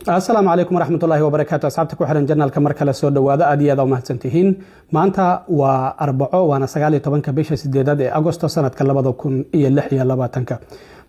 Asalaamu calaykum waraxmatullaahi wabarakaatu. Asxaabta ku xiran channelka, mar kale soo dhowaada. Aad iyo aad umahadsantihiin. Maanta waa Arbaco, waana 19-ka bisha sideedaad ee Agosto, sanadka 2026-ka.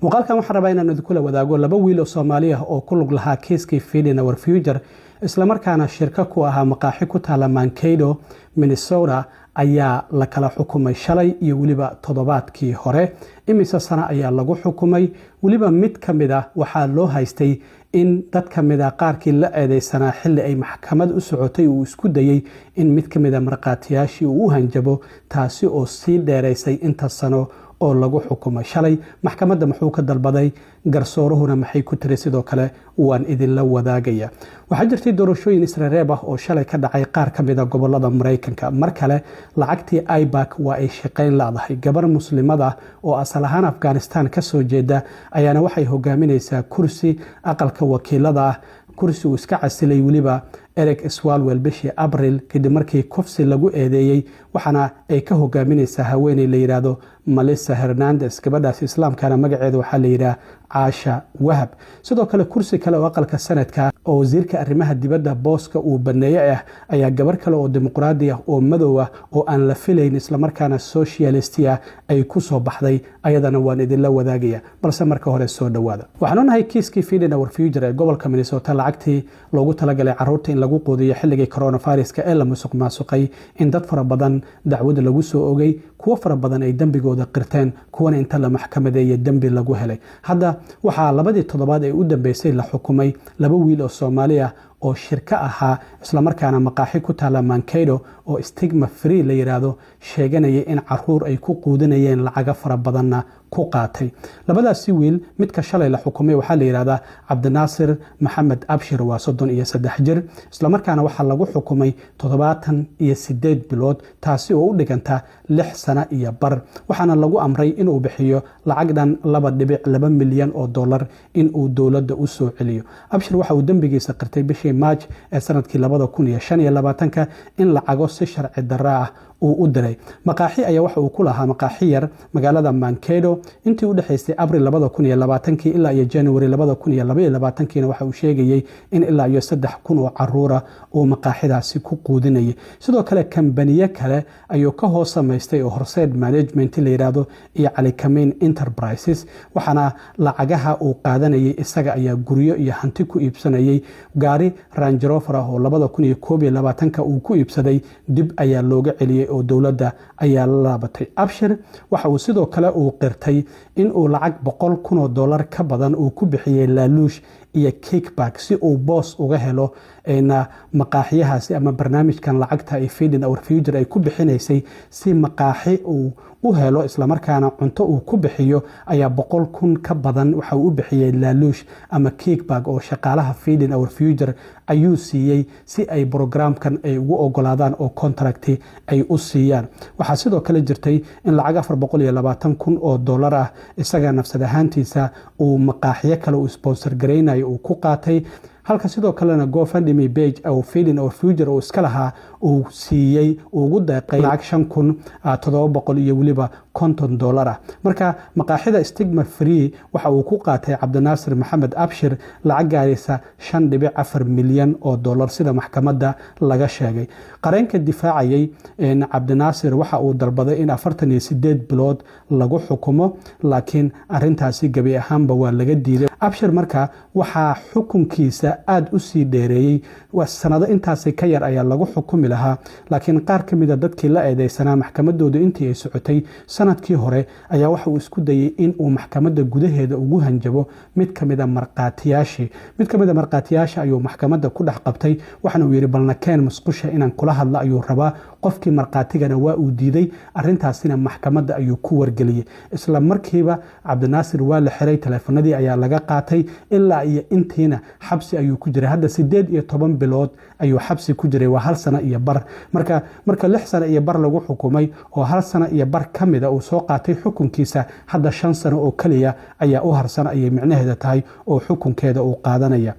Muuqaalkan waxaan rabaa inaan idinkula wadaago laba wiil oo Soomaali ah oo ku lug lahaa kiiskii Feeding Our Future, islamarkaana shirko ku ahaa maqaaxi ku taala Mankato, Minnesota, ayaa la kala xukumay shalay iyo weliba toddobaadkii hore. Imise sano ayaa lagu xukumay? Weliba mid ka mid ah waxaa loo haystay in dad ka mid a qaarkii la eedeysanaa, xilli ay maxkamad u socotay, uu isku dayey in mid ka mid a markhaatiyaashii uu u hanjabo, taasi oo sii dheeraysay inta sano oo lagu xukumay. Shalay maxkamadda muxuu ka dalbaday? Garsooruhuna maxay ku tiri? Sidoo kale waan idinla wadaagaya. Waxaa jirtay doorashooyin isreereeb ah oo shalay ka dhacay qaar ka mida gobolada Maraykanka. Mar kale lacagtii AIPAC waa ay shaqayn laadahay. Gabar Muslimada oo asal ahaan Afghanistan kasoo jeeda ayaana waxay hogaaminaysaa kursi aqalka wakiilada ah, kursi uu iska casilay weliba Eric Swalwell bishii Abril, kadib markii kufsi lagu eedeeyey. Waxaana ay ka hogaaminaysaa haweeney la yidhaahdo Melissa Hernandez. Gabadhaas Islaamkana magaceeda waxaa la yidhaah Caasha Wahab. Sidoo kale kursi kale oo aqalka Senateka oo wasiirka arrimaha dibadda booska uu baneeye ah ayaa gabar kale oo Dimuqraadi ah oo madow ah oo aan la filayn, islamarkaana socialist ah, ay ku soo baxday. Ayadana waan idinla wadaagaya, balse marka hore soo dhowaada. Waxaan onahay kiiskii Feeding Our Future ee gobolka Minnesota, lacagtii loogu talagalay caruurta in lagu quudiyo xilligii coronaviruska ee la musuq maasuqay, in dad fara badan dacwad lagu soo ogay, kuwo fara badan ay dembigooda qirteen, kuwana inta la maxkamadeeye dembi lagu helay. Hadda waxaa labadii toddobaad ee u dambeysay la xukumay laba wiil oo Soomaali ah oo shirko ahaa, islamarkaana maqaaxi ku taala Mankato oo Stigma Free la yiraahdo sheeganaya in caruur ay ku quudinayeen, lacago fara badanna ku qaatay. Labadaasi wiil, midka shalay la xukumay waxaa la yidhahdaa Cabdinaasir Maxamed Abshir, waa 33 jir, islamarkaana waxaa lagu xukumay 78 bilood, taasi oo u dhiganta 6 sano iyo bar. Waxaana lagu amray inuu bixiyo lacag dhan 2.2 milyan oo dollar inuu dowladda u soo celiyo. Abshir waxa uu dembigiisa qirtay bishii Maaj ee sanadkii 2025-ka in lacago si sharci darro ah uu u diray. Maqaaxi ayaa waxa uu ku lahaa maqaaxi yar magaalada Mankato intii u dhexaysay Abril 2020-kii ilaa iyo January 2022-kiina. Waxa uu sheegayey in ilaa iyo 3000 oo caruura uu maqaaxidaasi ku quudinayay. Sidoo kale kambaniyo kale ayuu ka hoos samaystay oo Horseed Management la yidhaahdo iyo Calikameyn Enterprises, waxaana lacagaha uu qaadanayay isaga ayaa guryo iyo hanti ku iibsanayay. Gaari Range Rover ah oo 2021-ka uu ku iibsaday dib ayaa looga celiyey oo dowladda ayaa la laabatay. Abshir waxa uu sidoo kale uu qirtay in uu lacag 100,000 oo dollar ka badan uu ku bixiyey laaluush iyo kickback si uu boos uga helo na maqaaxiyahaasi ama barnaamijkan lacagta ay Feeding Our Future ay ku bixinaysay. Si maqaaxi uu u helo, islamarkaana cunto uu ku bixiyo, ayaa 100,000 ka badan waxa uu u bixiyey laaluush ama kickback oo shaqaalaha Feeding Our Future ayuu siiyey, si ay programkan ay ugu ogolaadaan oo contract ay u siiyaan. Waxaa sidoo kale jirtay in lacag 420,000 oo dollar ah isaga nafsad ahaantiisa uu maqaaxiyo kale uu sponsor garaynayo uu ku qaatay, halka sidoo kalena GoFundMe page oo Feeding Our Future uu iska lahaa uu siiyey, uu ugu deeqay lacag 5750 iyo weliba 50 dollar ah. Marka maqaaxida Stigma Free waxa uu ku qaatay Cabdinaasir Maxamed Abshir lacag gaaraysa 5.4 milyan oo dollar, sida maxkamadda laga sheegay. Qareenka difaacayay Cabdinaasir waxa uu dalbaday in 48 bilood lagu xukumo, laakiin arintaasi gebi ahaanba waa laga diiday Abshir. Marka waxaa xukunkiisa aada u sii dheereeyey, sanado intaasi ka yar ayaa lagu xukumi lahaa, laakiin qaar ka mida dadkii la eedeysanaa maxkamadoodu intii ay socotay sanadkii hore ayaa waxa uu isku dayey in uu maxkamadda gudaheeda ugu hanjabo mid ka mida markhaatiyaashii. Mid ka mida markhaatiyaasha ayuu maxkamadda ku dhex qabtay, waxaana uu yidhi, "Balna keen musqusha, inaan kula hadlo ayuu rabaa." Qofkii markhaatigana waa uu diiday, arintaasina maxkamadda ayuu ku wargeliyey. Isla markiiba Cabdinaasir waa la xiray, taleefanadii ayaa laga qaatay, ilaa iyo intiina xabsi ayuu ku jiray. Hadda 18 bilood ayuu xabsi ku jiray, waa hal sano iyo bar. Marka 6 sano iyo bar lagu xukumay oo hal sano iyo bar ka mida uu soo qaatay xukunkiisa, hadda 5 sano oo keliya ayaa u harsan ayay micnaheeda tahay oo xukunkeeda uu qaadanaya.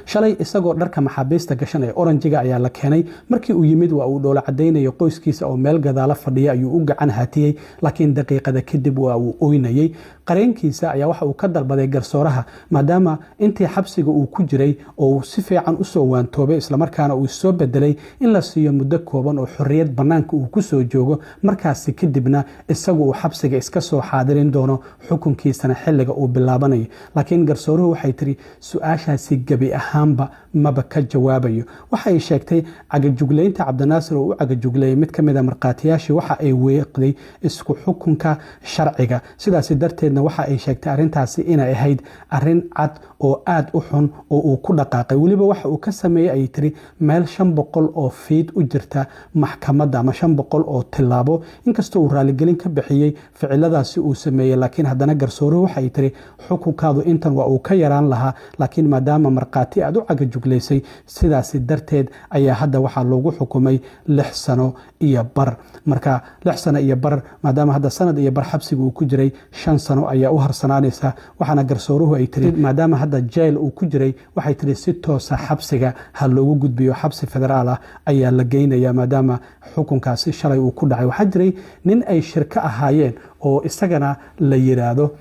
Shalay isagoo dharka maxaabiista gashanaya, orange-iga, ayaa la keenay. Markii uu yimid waa uu dhoola cadaynayo. Qoyskiisa oo meel gadaalo fadhiya ayuu u gacan haatiyey, laakiin daqiiqada kadib waa uu oynayey. Qareenkiisa ayaa waxa uu ka dalbaday garsooraha, maadaama intii xabsiga uu ku jiray oo uu si fiican usoo waantoobay, islamarkaana uu soo bedelay, in la siiyo muddo kooban oo xorriyad bannaanka uu kusoo joogo, markaasi kadibna isagu uu xabsiga iska soo xaadirin doono, xukunkiisana xilliga uu bilaabanayo. Laakiin garsooruhu waxay tiri su-aashaasi gebi ahaanba maba ka jawaabayo. Waxay sheegtay cagajuglaynta Cabdinaasir oo u cagajugleeyay mid ka mid a markhaatiyaashii waxa ay weeqday isku xukunka sharciga. Sidaasi darteedna waxa ay sheegtay arrintaasi inay ahayd arrin cad oo aad u xun oo uu ku dhaqaaqay. Weliba waxa uu ka sameeyey, ayay tiri, meel 500 oo feet u jirta maxkamadda ama 500 oo tilaabo. Inkastoo uu raaligelin ka bixiyey ficiladaasi uu sameeyey, laakiin haddana garsooruhu waxay tiri xukunkaadu intan waa uu ka yaraan lahaa, laakiin maadaama markhaati aad u cagajuglaysay, sidaasi darteed ayaa hadda waxaa loogu xukumay 6 sano iyo bar. Marka 6 sano iyo bar, maadaama hadda sanad iyo bar xabsiga uu ku jiray, 5 sano ayaa u harsanaanaysa. Waxaana garsooruhu ay tiri, maadaama hadda jeel uu ku jiray, waxay tiri si toosa xabsiga ha loogu gudbiyo, xabsi federaal ah ayaa la geynaya, maadaama xukunkaasi shalay uu ku dhacay. Waxaa jiray nin ay shirko ahaayeen oo isagana la yiraahdo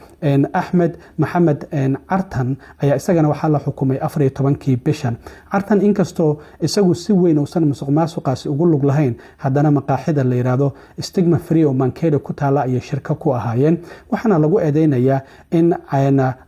Axmed Maxamed Cartan ayaa isagana waxaa la xukumay 14-kii bishan. Cartan, inkastoo isagu si weyn uusan musuq maasuqaasi ugu lug lahayn, haddana maqaaxida la yiraahdo Stigma Free oo Mankato ku taala ayay shirko ku ahaayeen. Waxaana lagu eedeynayaa in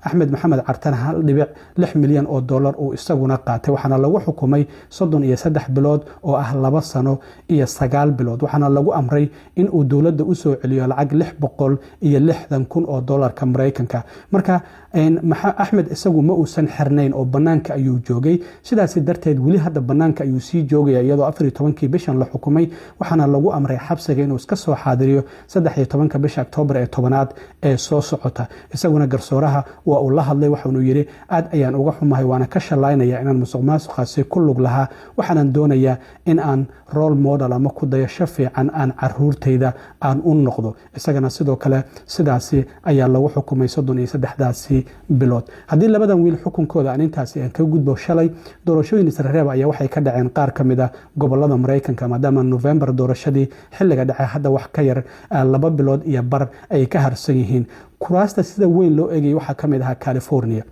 Axmed Maxamed Cartan 1.6 milyan oo dollar uu isaguna qaatay. Waxaana lagu xukumay 33 bilood oo ah 2 sano iyo 9 bilood. Waxaana lagu amray in uu dowladda usoo celiyo lacag 660,000 oo dolarka Maraykanka. Marka Axmed isagu ma uusan xirnayn oo banaanka ayuu joogay. Sidaasi darteed weli hadda banaanka ayuu sii joogaya, iyadoo 14-kii bishan la xukumay. Waxaana lagu amray xabsiga inuu iska soo xaadiriyo 13-ka bisha Oktoobar ee 10aad ee soo socota. Isaguna garsooraha waa uu la hadlay, waxaanu yidhi: "Aad ayaan uga xumahay, waana ka shallaynaya inaan musuq maasuqaasi ku lug lahaa. Waxaanan doonayaa in aan role model ama ku dayasho fiican aan caruurtayda aan u noqdo." Isagana sidoo kale sidaasi ayaa lagu xukumay 33-daasi bilood. Haddii labadan wiil xukunkooda aan intaasi aan ka gudbo, shalay doorashooyin isrereeb ayaa waxay ka dhaceen qaar ka mid a gobolada Maraykanka, maadaama November doorashadii xilliga dhexe hadda wax ka yar 2 bilood iyo bar ay ka harsan yihiin. Kuraasta sida weyn loo eegayay waxaa ka mid ahaa California.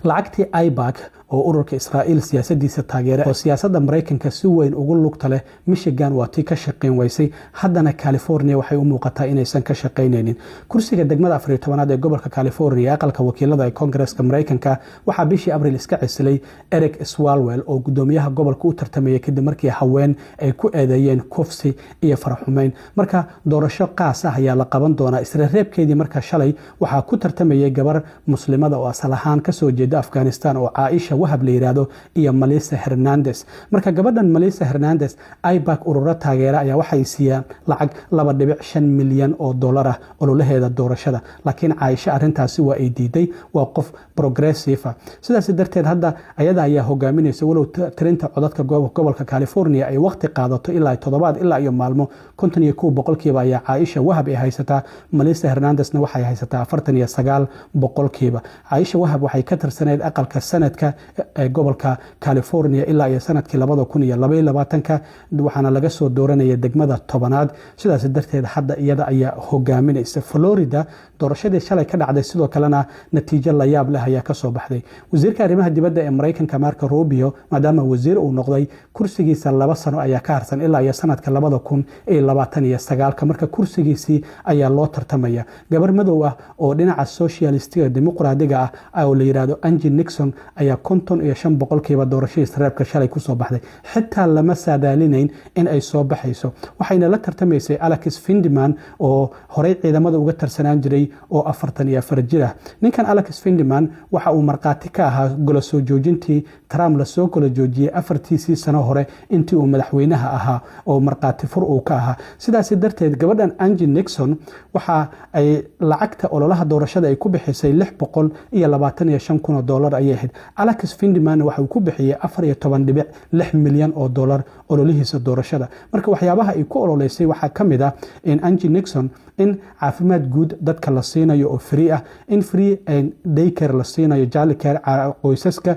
Lacagtii AIPAC oo ururka Israa'iil siyaasadiisa taageera oo siyaasadda Maraykanka si weyn ugu lugta leh, Michigan waa tii ka shaqayn waysay. Haddana California waxay u muuqataa inaysan ka shaqaynaynin. Kursiga degmada 14aad ee gobolka California ee aqalka wakiilada ee Koongareeska Maraykanka waxaa bishii Abril iska casilay Eric Swalwell oo gudoomiyaha gobolka u tartamayay, kadib markii haween ay ku eedeeyeen kufsi iyo faraxumeyn. Marka doorasho qaas ah ayaa la qaban doonaa isreebkeedii. Marka shalay waxaa ku tartamayay gabar Muslimada oo asal ahaan kasoo jeeda Afghanistan oo Caaisha Wahab la yiraahdo iyo Melissa Hernandez. Marka gabadhan Melissa Hernandez, AIPAC ururo taageera ayaa waxay siiyaan lacag 2.5 milyan oo dollar ah ololaheeda doorashada, laakiin Caaisha arrintaasi waa ay diiday. Waa qof progressive ah. Sidaas darteed hadda ayada ayaa hogaaminaysa, walow tirinta codadka gobolka California ay waqti qaadato ilaa toddobaad ilaa iyo maalmo. 51% ayaa Caaisha Wahab ay haysataa, Melissa Hernandezna waxay haysataa 49%. Caaisha Wahab waxay ka tirsaneyd aqalka sanadka ee gobolka California ilaa iyo sanadkii 2022-ka, waxaana laga soo dooranaya degmada 10aad. Sidaas darteed hadda iyada ayaa hogaaminaysa. Florida doorashadii shalay ka dhacday sidoo kalena natiijo layaab leh ayaa kasoo baxday. Wasiirka arrimaha dibadda ee Maraykanka Marco Rubio, maadaama wasiir uu noqday, kursigiisa 2 sano ayaa ka harsan ilaa iyo sanadka 2029-ka. Marka kursigiisii ayaa loo tartamaya. Gabar madow ah oo dhinaca socialistiga dimuqraadiga ah oo la yirahdo Angie Nixon ayaa 55% doorashadii isreebka shalay kusoo baxday. Xitaa lama saadaalinayn in ay soo baxayso. Waxayna la tartamaysay Alex Vindman oo horey ciidamada uga tarsanaan jiray oo 44 jir ah. Ninkan Alex Vindman waxa uu markhaati ka ahaa gola soo joojintii Trump lasoo kala joojiyey afartiisii sano hore intii uu madaxweynaha ahaa, oo markhaati fur uu ka ahaa. Sidaas darteed gabadhan Angie Nixon waxa ay lacagta ololaha doorashada ay ku bixisay 625,000 oo dollar ayay ahayd. Alex Vindman waxa uu ku bixiyey 14.6 milyan oo dollar ololihiisa doorashada. Marka waxyaabaha ay ku ololeysay waxaa ka mid ah in Angie Nixon in caafimaad guud dadka la siinayo oo free ah, in free daycare la siinayo, childcare qoysaska.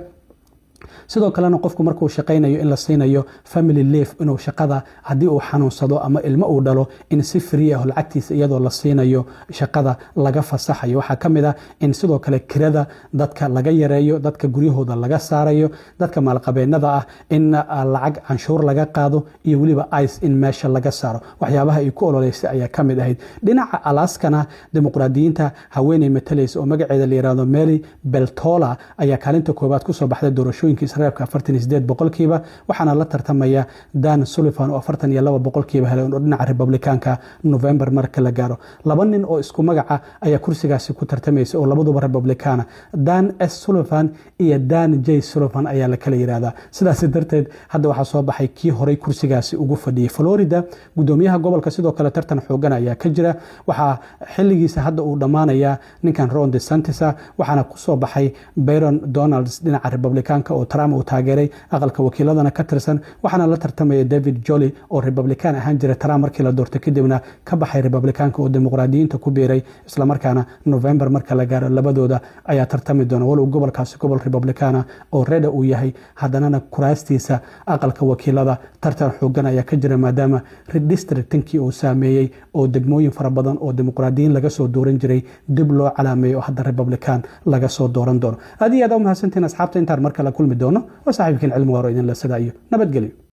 Sidoo kalena qofku markuu shaqaynayo in la siinayo family leave, inuu shaqada haddii uu xanuunsado ama ilmo uu dhalo in si free ah lacagtiisa iyadoo la siinayo shaqada laga fasaxayo. Waxaa ka mid ah in sidoo kale kirada dadka laga yareeyo, dadka guryahooda laga saarayo, dadka maalqabeennada ah in lacag canshuur laga qaado, iyo weliba ICE in meesha laga saaro. Waxyaabaha ay ku ololeysay ayaa ka mid ahayd. Dhinaca Alaskana, Dimuqraadiyiinta haweeney matalaysa oo magaceeda la yirahdo Mary Peltola ayaa kaalinta koobaad kusoo baxday doorashooyinka isreebka, 48%. Waxaana la tartamaya Dan Sullivan oo 42% helay oo dhinaca Republikaanka. November marka la gaaro, laba nin oo isku magaca ayaa kursigaasi ku tartamaysa oo labaduba Republikaana. Dan S Sullivan iyo Dan J Sullivan ayaa la kala yirahdaa. Sidaas darteed hadda waxaa soo baxay kii horay kursigaasi ugu fadhiyay. Florida, gudoomiyaha gobolka sidoo kale tartan xoogan ayaa ka jira. Waxaa xiligiisa hadda uu dhammaanayaa ninkan Ron DeSantis, waxaana kusoo baxay Byron Donalds dhinaca Republikaanka oo Trump uu taageeray, aqalka wakiiladana ka tirsan. Waxaana la tartamaya David Jolly oo Republican ahaan jira Trump markii la doortay, kadibna ka baxay Republikaanka oo Dimuqraadiyiinta ku biiray. Islamarkaana November marka la gaaro labadooda ayaa tartami doona. Walow gobolkaasi gobol Republikaana oo red ah uu yahay, haddanana kuraastiisa aqalka wakiilada tartan xoogan ayaa ka jira, maadaama redistrictingkii uu saameeyey oo degmooyin fara badan oo Dimuqraadiyiin laga soo dooran jiray dib loo calaameeyo oo hadda Republican laga soo dooran doono. Aad iyo aad u mahadsantiin, asxaabta. Intaan mar kale kulmi doono, waa saaxiibkiin Cilmi Waaro idinle sida iyo nabadgelyo.